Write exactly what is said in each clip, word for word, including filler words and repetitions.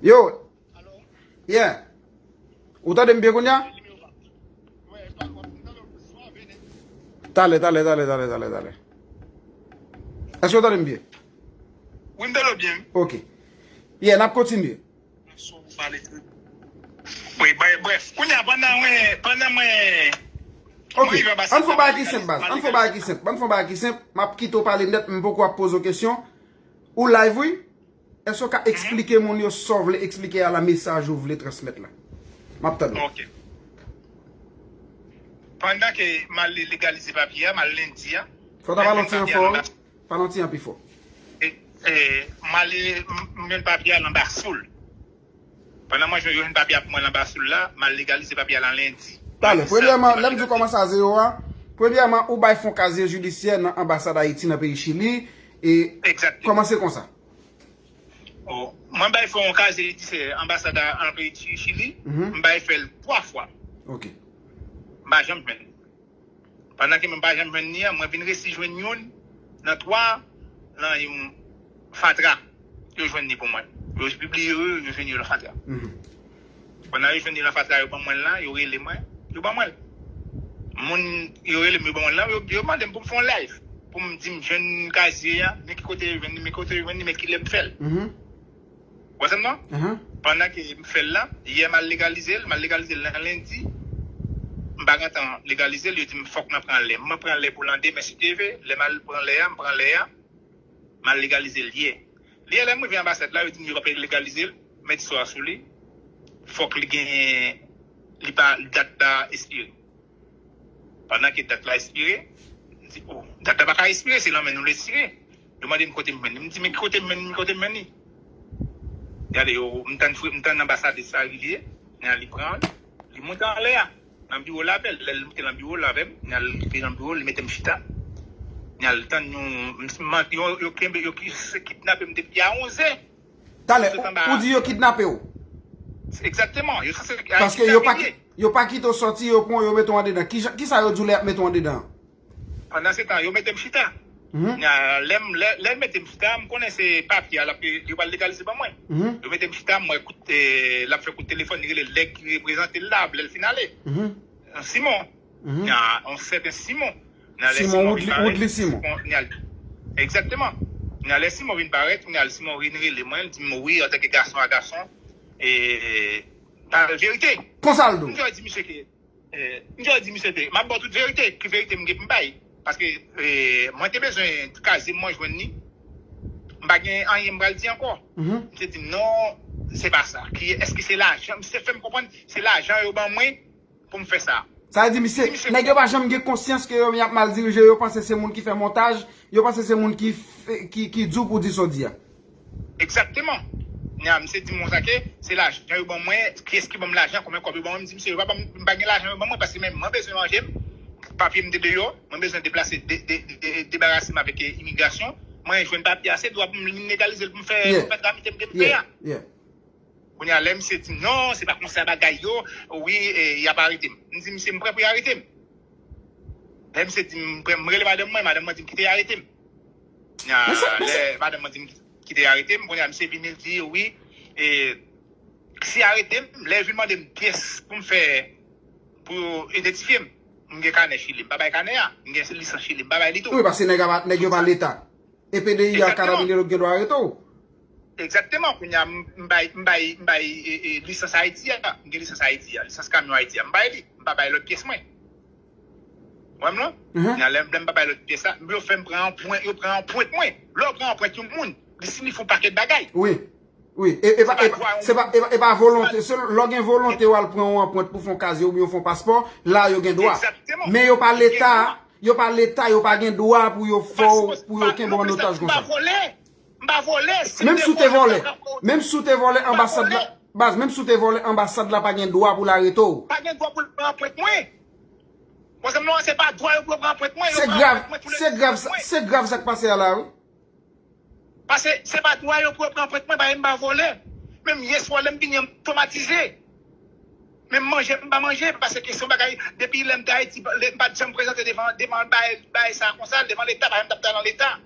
Yo. Yeah. Ou tande m byen kounye a? Talè, talè, talè, talè, talè, talè. Èske w tande m byen? Wi, m tande w byen. Ok. Yeah, n ap kontinye. Wi, brè- brèf. Kounye a, pandan mwen, pandan mwen, Ok, ann fè yon bagay ki senp, baz. Ann fè yon bagay ki senp. Ann fè yon bagay ki senp. M ap kite w pale nèt, m poko ap poze w kesyon. Ou live, wi. Èske w ka eksplike moun yo sa w vle eksplike a la, mesaj ou vle transmèt la? M ap tann ou. Ok. Pandan ke m al legalize papye a, m al lendi a. Fò w ta pale yon ti jan fò, wi. Pale yon ti jan pi fò. E, e, m ale, m, m jwenn papye a nan Basoul. Pandan mwen jwenn, yo jwenn papye a pou mwen nan Basoul la, m al legalize papye a nan lendi. Talè, premyèman, lè m di w kòmanse a zewo a, premyèman, ou bay fon kazye jidisyè nan anbasad Ayiti nan peyi Chili, e kòmanse konsa. Oh, mwen bay fè yon kazye jidisyè anbasad an peyi Chili, m bay fè l twa fwa. Ok. M pa janm jwenn. Pandan ke mwen pa janm jwenn li an, mwen vin resi jwenn youn nan twa nan yon fatra. Yo jwenn li pou mwen. Yo pibliye yo, yo jwenn yo nan fatra. Pandan yo jwenn li nan fatra, yo ban mwen l la, yo rele mwen, yo ban mwen l. Moun yo rele m, yo ban mwen l la, yo, yo mande m pou m fè yon live. Pou m di m jwenn kazye a, men ki kote yo jwenn li, men kote yo jwenn li, men kilè m fè l. Ou konprann non? Pandan ke m fè l la, yè m al legalize l, m al legalize l nan lendi. M pa gen tan legalize l, yo di m fòk mwen pran lè. Mwen pran lè pou landemen si Dye vle, lè m al pran lè a, m pran lè a, m al legalize l yè. Yè lè m rive anbasad la, yo di m yo p ap legalize l, mèt swa sou li, fòk li gen, li pa, dat la espire. Pandan ke dat la espire, m di, oh, dat la pa ka espire, se nan men nou l espire. Yo mande m kote m jwenn li. M di, men ki kote m jwenn li, kote m jwenn li? Gade, yo, m tann, m tann anbasadè sa rive, li pran, li monte anlè a, nan biwo l avè l. Lè l monte nan biwo l avè m, li rive nan biwo, li mete m chita. Li tann yon, yo, yo kenbe, yo ki, se kidnape m depi a onzè. Talè, ou di yo kidnape w? Egzakteman, yo sanse. Paske yo pa, yo pa kite w sòti, yo pran w, yo mete w andedan. Kisa yo di w lè y ap mete w andedan? Pandan se tan, yo mete m chita. Lè m, lè, lè yo mete m chita, m konnen se papye a l ap, yo pral legalize ban mwen. Yo mete m chita, m wè kout, l ap fè kout telefòn, li rele nèg ki reprezante l la, lè l fin ale. Simon. Yon sèten Simon. Simon, Woodly Simon. Egzakteman. Lè Simon vin parèt, Simon vin rele mwen, li di m wi, antanke gason a gason, e, pale verite. Konsa l di w? M di misye ke Eh, m te di misye te, m ap ba w tout verite, ki verite m gen pou m bay. Paske, eh, mwen te bezwen kazye m, mwen jwenn li. M pa gen anyen m pral di ankò. Misye di m non, se pa sa. Ki, èske se lajan? Misye fè m konprann se lajan yo ban mwen pou m fè sa. Sa vle di, misye, nèg yo pa janm gen konsyans ke yo ap mal dirije, yo panse se moun ki fè montaj, yo panse se moun ki, ki, ki di w pou w di sa w di a. Egzakteman. Nya, misye di m konsa ke se lajan yo ban mwen, kiyès ki ban m lajan, konbyen kòb yo ban mwen, m di misye yo pa ban m, m pa gen lajan yo ban mwen, paske menm mwen bezwen manje m, papye m te deyò, mwen bezwen deplase, de, de, de, debarase m avèk, eh, imigrasyon, mwen jwenn papye a, se dwa pou m legalize l pou m fè, pou m fè tramite m gen m fè a. Kounye a, lè misye di m non, se pa konsa bagay yo, wi, eh, y ap arete m. M di misye m prè pou y arete m. Lè misye di m, m rele madanm mwen, madanm mwen di m kite y arete m. Nya, lè madanm mwen di m kite y arete m, kounye a misye vin, li di wi, e, si y arete m, lè yo vin mande m pyès pou m fè, pou yo idantifye m, m gen kanè Chili, m pa bay kanè a, m gen lisans Chili, m pa bay li tou. Wi, paske nèg a pa, nèg yo pa Leta. E P D I a, Karabinye yo gen dwa arete w. Egzakteman. Kounye a, m, m bay, m bay, m bay, e, e, lisans Ayiti a. M gen lisans Ayiti a. Lisans kamyon Ayiti a. M bay li. M pa bay lòt pyès mwen. Ou wè m non? Kounye a, lè, lè m pa bay lòt pyès la, yo fè m pran anprent, yo pran anprent mwen. Lè w pran anprent yon moun, li siyifi yon pakèt bagay. Wi. Wi. E, e pa, e pa, se pa, e pa, e pa volonte. Se lè w gen volonte, w al pran yon anprent pou fè yon kazye oubyen w fè yon paspò, la yo gen dwa. Egzakteman. Men yo pa Leta. Yo pa Leta, yo pa gen dwa pou yo fè w, pou yo kenbe w an otaj konsa. M pa vòlè. M pa vòlè. Menm si w te vòlè, menm si w te vòlè, anbasad la, baz, menm si w te vòlè, anbasad la pa gen dwa pou l arete w. Pa gen dwa pou l pran anprent mwen. Mwen, se pa dwa yo pou yo pran anprent mwen. Se grav, se grav, se grav sa k pase a la, wi. Paske se pa dwa yo pou yo pran anprent mwen, paske m pa vòlè. Menm yè swa lè m vini an, m twomatize. Menm manje, m pa manje, paske kesyon bagay, depi lè m te Ayiti, m pa t janm prezante devan, devan bagay, bagay sa konsa, devan Leta, paske m t ap travay nan Leta.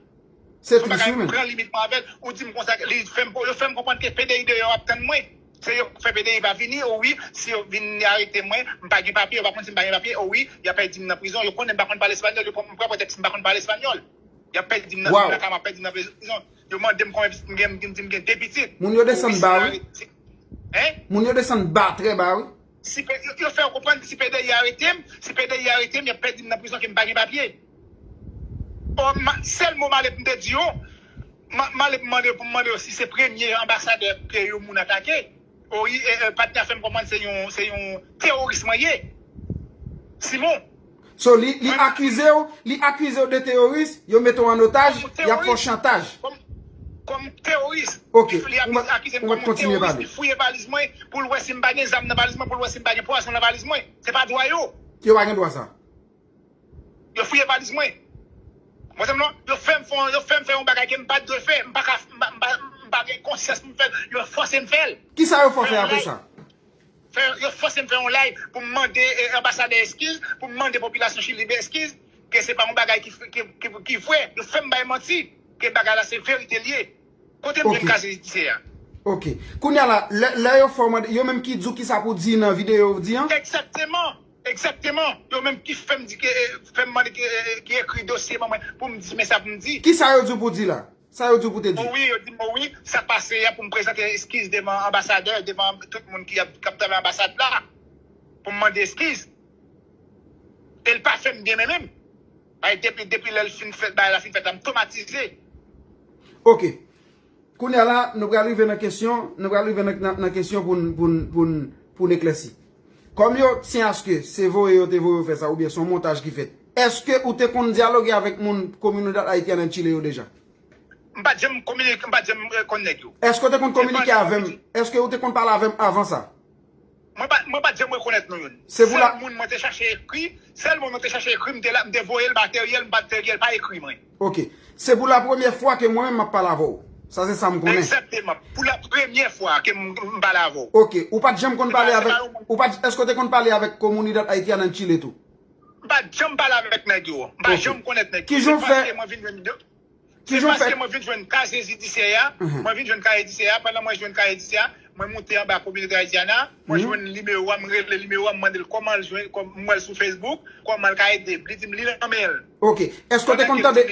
Se tris wi, men. Pran limit mwen avè l, ou di m konsa, li fè m, yo fè m konprann ke P D I deyò ap tann mwen. Se yo k fè P D I pa vini, o wi, si yo vin arete mwen, m pa gen papye, yo pa konn si m pa gen papye, o wi, y ap pèdi m nan prizon, yo konnen m pa konn pale espanyòl, yo pran, m pran pretèks m pa konn pale espanyòl. Y ap pèdi m nan, lakay m ap pèdi m nan prizon. Yo mande m konbyen pitit m gen, m di m gen de pitit. Moun yo desann ba wi. Hein? Moun yo desann ba, trè ba wi. Si P- yo, yo fè w konprann si P D I arete m, si P D I arete m, y ap pèdi m nan prizon ke m pa gen papye. Sèl mo malèt m te di yo, malèt m mande pou m mande yo si se premye anbasadè ke yon moun atake. Wi, patnè a fè m konprann se yon, se yon teworis mwen ye. Simon. So, li, li akize w, li akize w de teworis, yo mete w an otaj, y ap fè w chantaj. Kòm teworis. Ok, ou mèt kontinye pale. Li fouye valiz mwen pou l wè si m pa gen zam nan valiz mwen, pou l wè si m pa gen pwazon nan valiz mwen. Se pa dwa yo. Yo pa gen dwa sa. Yo fouye valiz mwen. Mwen se non, yo fè m fè, yo fè m fè yon bagay ke m pa t dwe fè. M pa ka, m pa, m pa, m pa gen konsyans pou m fè l. Yo fòse m fè l. Kisa yo fè w fè apre sa? Fè, yo fòse m fè yon live pou m mande anbasadè eskiz, pou m mande popilasyon Chili eskiz, ke se pa yon bagay ki, ki, ki, ki vre. Yo fè m bay manti, ke bagay la se verite l ye. Kote m jwenn kazye jidisyè a? Ok. Kounye a la, lè, lè yo fè w mande, yo menm ki di w kisa pou w di nan videyo w di an? Egzakteman. Egzakteman. Yo menm ki fè m di ke, fè m mande ke, ki ekri dosye ban mwen pou m di men sa pou m di. Kisa yo di w pou w di la? Sa yo di w pou w te di? Wi, yo di m wi, sa k pase a pou m prezante eskiz devan anbasadè, devan tout moun ki ap, k ap travay anbasad la. Pou m mande eskiz. E l pa fè m byen menm menm. Ay, depi, depi lè l fin fèt, bagay la fin fèt la, m twomatize. Ok. Kounye a la, nou pral rive nan kesyon, nou pral rive nan, nan, nan kesyon pou n, pou n, pou n, pou n eklèsi. Kòm yo, syen aske se voye yo te voye w fè sa, oubyen se yon montaj ki fèt, èske ou te konn dyaloge avèk moun Comunidad Haitiana en Chile yo deja? M pa t janm kominike, m pa t janm konn nèg yo. Èske ou te konn kominike avè m? Èske ou te konn pale avè m avan sa? Mwen pa, mwen pa t janm rekonèt nou youn. Sèl moun mwen te chache ekri, sèl moun mwen te chache ekri, m te la, m te voye l ba Teriel, m pa, Teriel pa ekri mwen. Ok. Se pou la premyè fwa ke mwen menm m ap pale avè w. Sa se sa m konnen. Egzakteman. Pou la premyè fwa ke m, m pale avè w. Ok. Ou pa t janm konn pale avèk, ou pa t, èske w te konn pale avèk Comunidad Haitiana en Chile tou? M pa t janm pale avèk nèg yo. M pa janm konèt nèg yo. Kijan w fè? Se paske mwen vin jwenn Kijan w fè? Se paske mwen vin jwenn kazye jidisyè a, mwen vin jwenn kazye jidisyè a, pandan mwen jwenn kazye jidisyè a, mwen moute anba Comunidad Haitiana, mwen jwenn nimewo a, m rele nimewo a, m mande l kòman l jwenn, m wè l sou Facebook, kòman l ka ede m. Li di m li nan men l. Ok. Èske w te konn tande,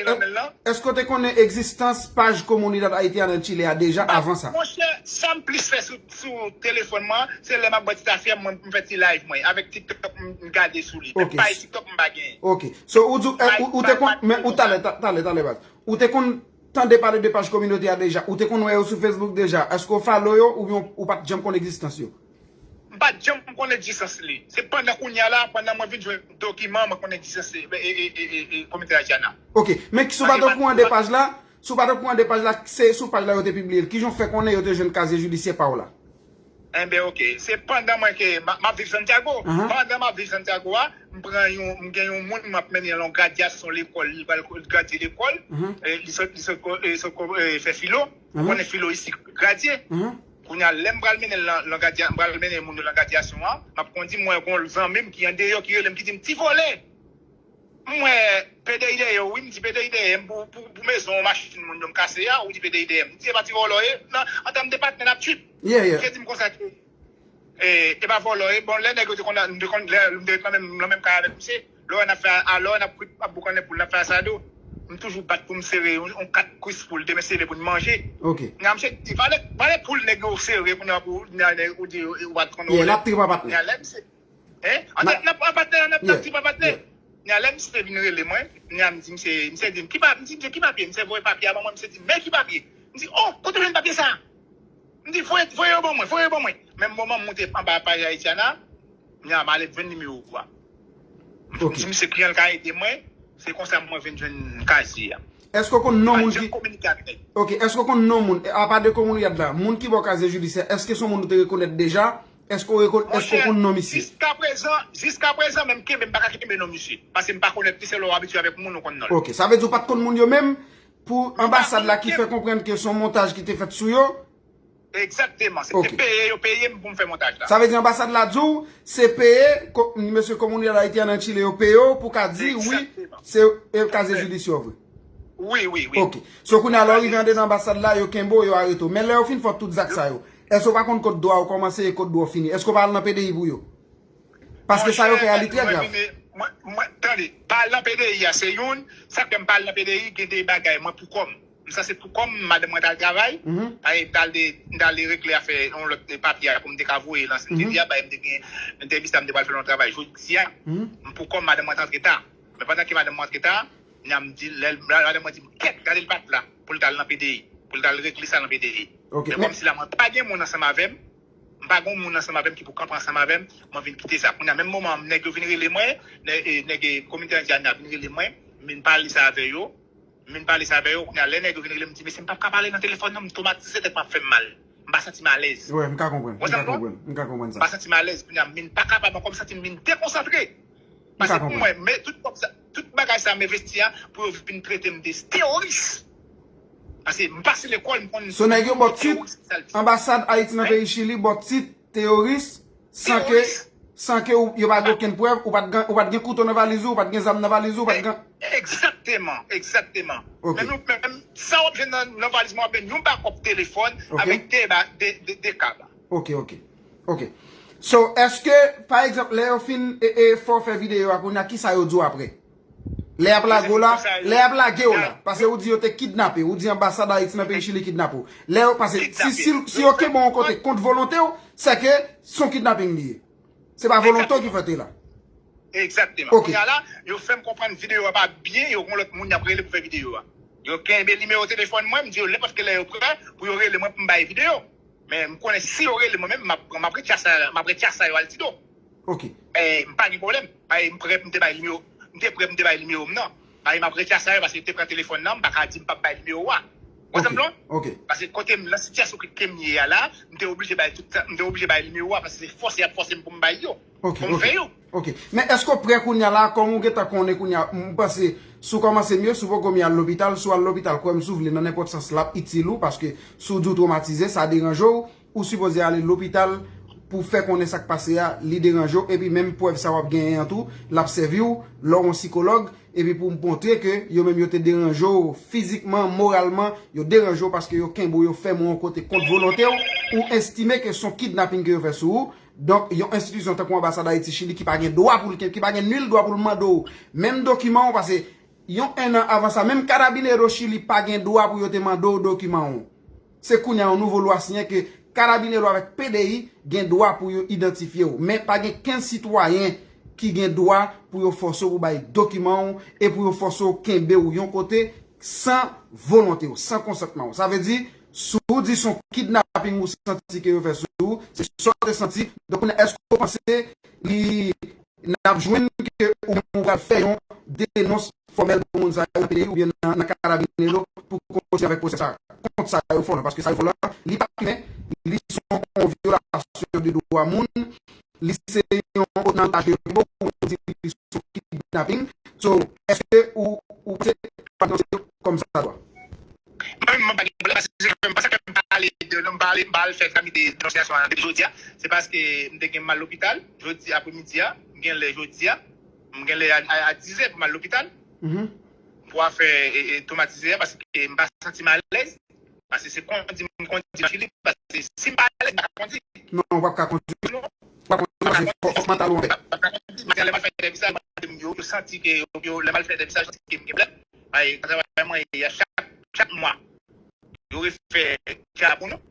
èske w te konnen egzistans paj Comunidad Haitiana en Chile a deja avan sa? Monchè, sa m plis fè sou, sou telefòn mwen, se lè m ap bwè ti tafya m, mwen, m fè ti live mwen. Avèk TikTok, m, m gade sou li. Men paj TikTok, m pa genyen. Ok. So, ou di, ou, ou te konn, men ou talè, talè, talè, baz. Ou te konn tande pale de paj kominote a deja? Ou te konn wè yo sou Facebook deja? Èske w follow yo oubyen ou pa t janm konn egzistans yo? M pa t janm konn egzistans li. Se pandan kounye a la, pandan mwen vin jwenn dokiman, mwen konn egzistans e, e, e, e, e, e kominote Haitiana. Ok, men si w pa t okouran de paj la, si w pa t okouran de paj la, se sou paj la yo te pibliye l. Kijan w fè konnen yo te jwenn kazye jidisyè pa w la? Enben, ok. Se pandan mwen ke m ap viv Santiago. Pandan m ap viv Santiago a, m pran yon, m gen yon moun m ap mennen l yon gradyasyon lekòl. Li pral gradye lekòl. Li sot, li sot fè filo. Ou konnen filo isi gradye. Kounye a, lè m pral mennen l nan, nan gradya-, m pral mennen moun yo nan gradyasyon an, m ap kondi, m wè gon zanmi m ki andeyò ki rele m, ki di m, "Ti vòlè!" M wè P D I dèyè w, wi, m di P D I dèyè m pou, pou, pou mezon machin moun yo m kase a, ou di P D I dèyè m. M di, "E pa ti vòlò ye, nan, an tèm de patnè n ap trip." Misye di m konsa ke, e, e pa vòlò ye. Bon, lè nèg yo te konn, m te konn, lè m te ret nan menm, nan menm kay avèk misye, lè w wè n ap fè, a, lè w wè n ap kwit, ap boukannen poul, n ap fè asado, m toujou bat pou m sere yon, yon kat kwis poul, demen se lè pou n manje. Nan misye di, "Valè, valè poul nèg yo sere, kounye a pou, ou di, ou pa t konn vòlè." N ap trip an patnè. Hein? An, n ap, n ap, an patnè, n ap, n ap trip an patnè. Nya lè misye vin rele mwen, nya m di misye, misye di m, "Ki pa-," m di misye, "Ki papye?" Misye voye papye a ban mwen, misye di m, "Men ki papye?" M di, "Oh, kote w jwenn papye sa a?" M di, "Voye, voye yo ban mwen, voye yo ban mwen." Menm moman m moute anba paj Haitiana, nya m ale jwenn nimewo a. M di misye kliyan l ka ede mwen, se konsa mwen vin jwenn kazye a. Èske w konn non moun ki... Ok, èske w konn non moun, apa de Comunidad la, moun ki ba w kazye jidisyè, èske se yon moun ou te rekonèt deja? Èske w rekon-, èske w konn non misye? Jiskaprezan, jiskaprezan, menm kenbe, m pa ka kenbe non misye. Paske m pa konèt li, se lè w abitye avèk moun, ou konn non l. Ok, sa vle di w pa t konn moun yo menm, pou anbasad la ki fè konprann ke se yon montaj ki te fèt sou yo? Egzakteman. Se te peye yo peye m pou m fè montaj la. Sa vle di anbasad la di w, se peye, ko-, mesye Comunidad Haitiana en Chile yo peye w pou ka di, wi, se, e, kazye jidisyè w vre. Wi, wi, wi. Ok. So, kounye a, lè w rive andedan anbasad la, yo kenbe w, yo arete w. Men lè yo fin fè w tout zak sa yo, èske w pa konn kot dwa w kòmanse e kot dwa w fini? Èske w pa al nan P D I pou yo? Paske sa yo fè a, li trè grav. Mwen, mwen, tande, pa al nan P D I a, se youn, sa k fè m pa al nan P D I, gen de bagay, mwen pou kò m. M sanse pou kò m, madanm mwen t al travay, paske m t al de, m t al regle afè yon lòt papye a pou m te ka voye lan, m te di a, bay, m te gen entèvis la, m te pral fè yon travay jodi a, m pou kò m, madanm mwen t antre ta. Men pandan ke madanm mwen antre ta, kounye a m di, lè madanm mwen di m, kèt, gade l pa t la, pou l t al nan P D I, pou l t al regle sa nan P D I. Men kòmsi la, mwen pa gen moun ansanm avè m, m pa gen moun ansanm avè m ki pou kanpe ansanm avè m, mwen vin kite sa. Kounye a, menm moman an, nèg yo vin rele mwen, nèg, e, nèg, e, kominote endyen an vin rele mwen, m vin pale sa avè yo, m vin pale sa avè yo, kounye a, lè nèg yo vin rele m, m di, mesye, m p ap ka pale nan telefòn, non, m twomatize, tèt mwen ap fè m mal. M pa santi m alèz. Wi, m ka konprann. M ka konprann. M ka konprann sa. M pa santi m alèz, kounye a, m vin pa kapab ankò, m santi m vin dekonsantre. Paske pou mwen, men tout kòb sa, tout bagay sa m envesti a, pou yo vin trete m de teworis. Paske m pase lekòl, m konn. So, nèg yo ba w tit, anbasad Ayiti nan peyi Chili ba w tit teworis, san ke, san ke ou, yo pa gen okenn prèv, ou pa t gen, ou pa t gen kouto nan valiz ou, ou pa t gen zam nan valiz ou, ou pa t gen. Egzakteman, egzakteman. Ok. Men nou, men, men, sa w ap jwenn nan, nan valiz mwen, w ap jwenn yon bakòp telefòn avèk de, de, de, de kab. Ok, ok. Ok. So, èske, pa egzanp, lè yo fin, e, e, fè w fè videyo a, kounye a, kisa yo di w apre? Lè y ap lage w la, lè y ap lage w la, paske ou di yo te kidnape, ou di anbasad Ayiti nan peyi Chili kidnape w. Lè yo, paske si, si, si yo kenbe w yon kote kont volonte w, se ke se yon kidnaping li ye. Se pa volonte w ki fè te la. Egzakteman. Ok. Kounye a la, yo fè m konprann videyo a pa byen, yo gon lòt moun y ap rele pou fè videyo a. Yo kenbe nimewo telefòn mwen, m di yo nenpòt ki lè yo prè pou yo rele mwen pou m bay videyo. Men m konnen si yo rele mwen menm, m ap, m ap retcha sa, m ap retcha sa yo al ti do. Ok. E, m pa gen pwoblèm. Paske m prè pou m te bay nimewo, m te prè pou m te bay nimewo m nan. Paske m ap retcha sa yo paske yo te pran telefòn nan, m pa ka di m p ap bay nimewo a. Ou konprann non? Ok. Paske kote m, nan sitiyasyon ke, ke m ye a la, m te oblije bay tout sa, m te oblije bay nimewo a paske se fòse y ap fòse m pou m bay yo. Ok, pou m fè yo. Ok. Men èske w prè kounye a la, kòm ou gentan konnen kounye a, m panse, si w kòmanse mye, si w poko mye al lopital, si w al lopital, kwè m si w vle, nan nenpòt sans, l ap itil ou, paske si w di w twomatize, sa deranje w, ou sipoze ale lopital pou fè konnen sa k pase a, li deranje w, epi menm prèv sa w ap genyen an tou, l ap sèvi w, lè w yon sikològ, epi pou montre ke yo menm yo te deranje w fizikman, moralman, yo deranje w paske yo kenbe w, yo fèmen w yon kote kont volonte w, ou estime ke se yon kidnaping ke yo fè sou ou. Donk, yon enstitisyon tankou anbasad Ayiti Chili ki pa gen dwa pou l, ki pa gen nil dwa pou l mande w menm dokiman w, paske yon ennan avan sa, menm Carabineiro Chili pa gen dwa pou yo te mande w dokiman w. Se kounye a yon nouvo lwa siyen ke Carabineiro avèk P D I gen dwa pou yo idantifye w. Men pa gen kenn sitwayen ki gen dwa pou yo fòse w pou bay dokiman w e pou yo fòse w kenbe w yon kote san volonte w, san konsantman w. Sa vle di, si w di se yon kidnaping ou santi ke yo fè sou ou, se sa w te santi. Donk, kounye a, èske w panse li n ap jwenn ke ou menm ou pral fè yon denons fòmèl pou moun sa yo nan P D I oubyen nan, nan Carabineiro pou kontinye avèk pwosè sa a kont sa yo fè w lan, paske sa yo fè w lan, li pa imen, li se yon vyolasyon de dwa moun, li se yon otaj de ribo, pou nou di li se yon kidnaping. So, èske ou, ou panse pa denonse yo kòm sa dwa? Mwen menm, mwen pa gen pwoblèm, paske se, se pa sa ke m pa ale de, m pa ale, m pa al fè tramite denonsyasyon an depi jodi a. Se paske m te gen mal lopital, jodi apremidi a, m gen lè jodi a, m gen lè a, a, a dizè pou m al lopital, pou afè, e, e, twomatize a, paske m pa santi m alèz, paske se kondi m kondi nan Chili, paske si m pa alèz, m pa ka kondi. Non, w p ap ka kondi. Non. W p ap ka kondi, paske fòk, fòk mantal ou anpè. M pa ka kondi, men lè m al fè entèvi sa, yo mande m, yo, yo santi ke, yo, yo, lè m al fè entèvi sa, yo santi ke m gen pwoblèm. Ay, travay mwen, e a chak, chak mwa, yo refè tya pou nou.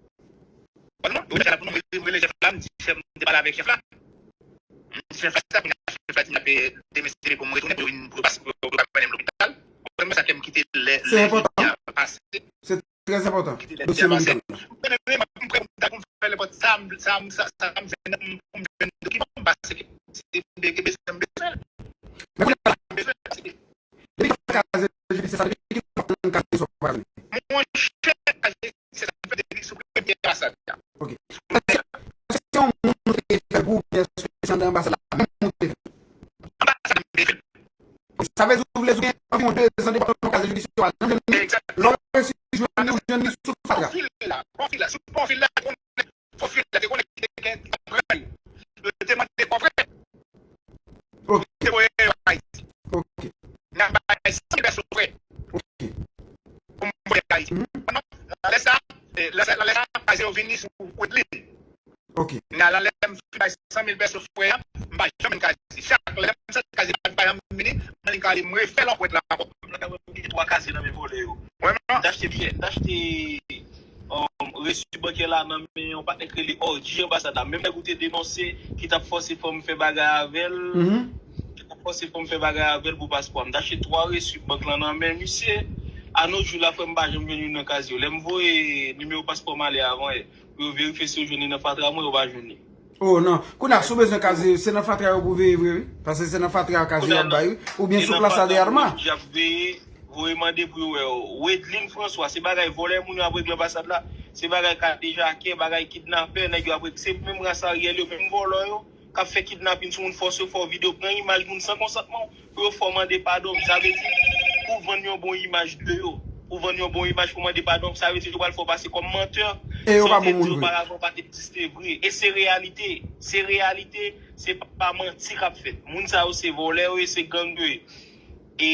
Bon, non, yo refè tya pou nou, m rele chèf la, m di chèf, m te pale avèk chèf la. M di chèf la sa, kounye a chèf la di m ap demisyonnen pou m retounen, pou yo vin, pou yo pase, pou yo, pou yo ka mennen m lopital. Ou konprann sa ke m kite lè, lè jodi a pase. Se trè enpòtan. Dosye lopital la. M prè, m prè pou m ta, pou m fè nenpòt sa, m, sa, m, sa, sa, m jwenn, pou m jwenn dokiman, m pase, se de, de bezwen m bezwen. Men kounye a, m bezwen, paske depi k ap fè kazye jidisye sa, depi ki tan w ap tann kazye sa w pa jwenn? Monchè, kazye jidisye sa, m fè depi sou premye anbasad la. Ok. Èske, èske se yon moun ou te fè l pou ou, oubyen èske se anndan anbasad la menm ou te fè l? Anbasad la m te fè l. Sa vle di ou vle di ou gen anviwon de zan depi w ap tann yon kazye jidisye w pa janm jwenn li. Lè w resi jwenn li, ou jwenn li sou fatra. Pwofil la, pwofil la, sou pwofil la, pwofil la, te konnen ki te gen pran yo. Yo te mande kò frè. Ok. Te voye yo Ayiti. Ok. N a bay san mil pèso frè. Ok. Ok. Nan lè m fin bay san mil pèso frè a, m pa janm vin kazye. Chak lè m soti kazye, m pa janm vini, m annik ale, m refè lòt pwent la ankò. M gen twa kazye nan men vòlè yo. M t achte biyè, m t achte um, resi bankè la nan men yon patnè k rele Orji anbasad la. Menm nèg ou te denonse ki t ap fòse fanm fè bagay avè l, ki t ap fòse fanm fè bagay avè l pou paspò. M t achte twa resi bank lan nan men misye. Anojou la, frè m pa janm jwenn youn nan kazye yo. Lè m voye nimewo paspò m ale avan yè pou yo verifye si yo jwenn li nan fatra mwen, yo pa jwenn li. Oh non. Kounye a, si w bezwen kazye, se nan fatra yo pou veye vre, wi. Paske se nan fatra kazye y ap bay, wi. Oubyen sou Plaza de Armas. Y ap veye, voye mande pou yo wè w. Wedlin François, se bagay vòlè moun yo ap regle anbasad la. Se bagay kadejakè, bagay kidnapè, nèg yo ap regle. Se menm ras Ariel yo, menm vòlò yo, k ap fè kidnapin sou moun, fòse yo fè w videyo, pran imaj moun san konsantman w, pou yo fè w mande padon. Sa vle di, pou vann yon bon imaj de yo, pou vann yon bon imaj, pou mande padon, sa vle di yo pral fè w pase kòm mantè. E yo pa bon moun vre. Sa w te di oparavan pa t egziste vre. E se reyalite. Se reyalite. Se pa manti k ap fèt. Moun sa yo se vòlè yo ye, se gang yo ye. E